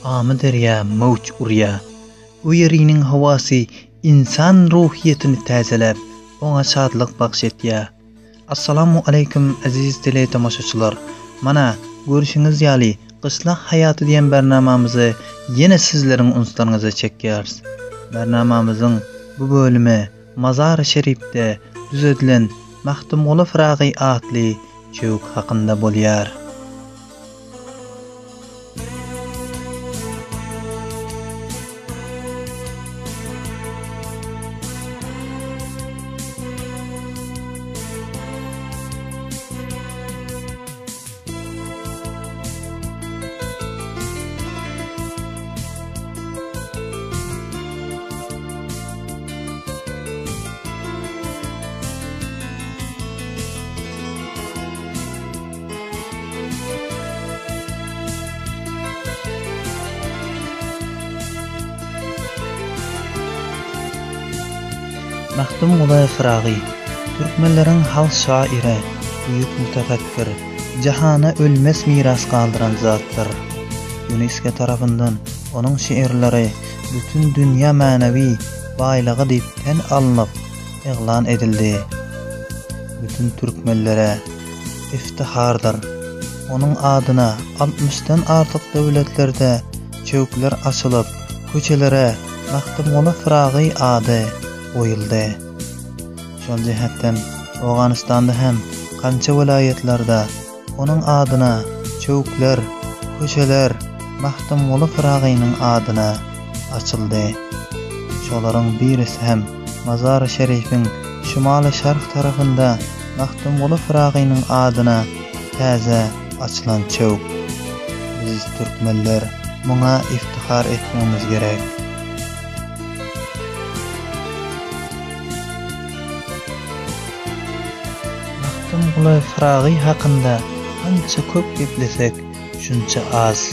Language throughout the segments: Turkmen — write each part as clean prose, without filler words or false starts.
Amyderýa möwç urýar. Bu ýeriniň howasy ynsan ruhyýetini täzeläp, oňa şatlyk bagş etýär. Assalamu aleýkum eziz tele tomaşaçylar! Mana, görşüňiz ýaly, Gyşlak haýaty diýen bernamamyzy ýene sizleriň unslaryňyza çekýäris. Bernamamyzyň bu bölümi Mazary Şerifde düzedilen Magtymguly Pyragy atly çöwük hakynda bolýar. Magtymguly Pyragy, türkmenleriň halk şaýyry, beýik mütefekkir, jahana ölmez miras galdyran zatdyr. Ýunesko tarapyndan onuň şygyrlary bütin dünýä mänewi baýlygy diýip ten alnyp, yglan edildi. Bütün türkmenlere iftihardyr. Onuň adyna altmyşdan artyk döwletlerde çöwkler açylyp, köçelere Magtymguly Pyragy ady goýuldy. Şol jähetden Owganystanda hem gança welaýatlarda Onuň adyna çöwükler, köçeler Magtymguly Pyragynyň adyna açyldy. Şolaryň birisi hem Mazary-Şerifiň şymaly-şark tarapynda Magtymguly Pyragynyň adyna täze açylan çöwük. Biz türkmenler muňa iftihar etmegimiz gerek. Magtymguly Pyragy hakynda ança köp geplesek, şunça az.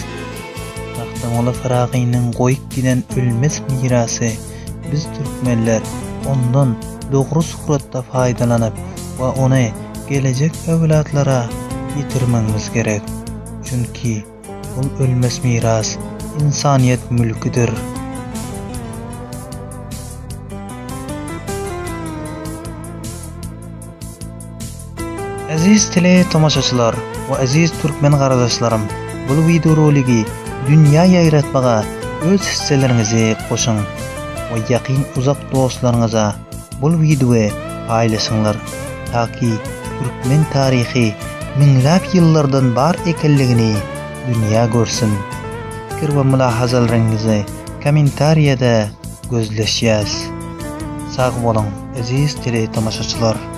Magtymguly Pyragynyň goýup giden ölmez mirasy biz türkmenler ondan dogry suratda paýdalanyp we ony gelejek öwlatlara ýetirmegimiz gerek. Çünki Ol ölmez miras, ynsanyýet mülküdir. Eziz tele tomaşaçylar we eziz türkmen garadaşlarym bul wideoroligi dünýä ýaýratmaga öz hisseleriňizi goşuň we ýakyn uzak dostlaryňyza bul wideoy paýlaşyňlar taki türkmen taryhy müňläp ýyllardan bar ekenligini dünýä görsün. Pikir we mülahazalryňyzy kommentariýada gözleşýäs. Sag boluň eziz tele tomaşaçylar.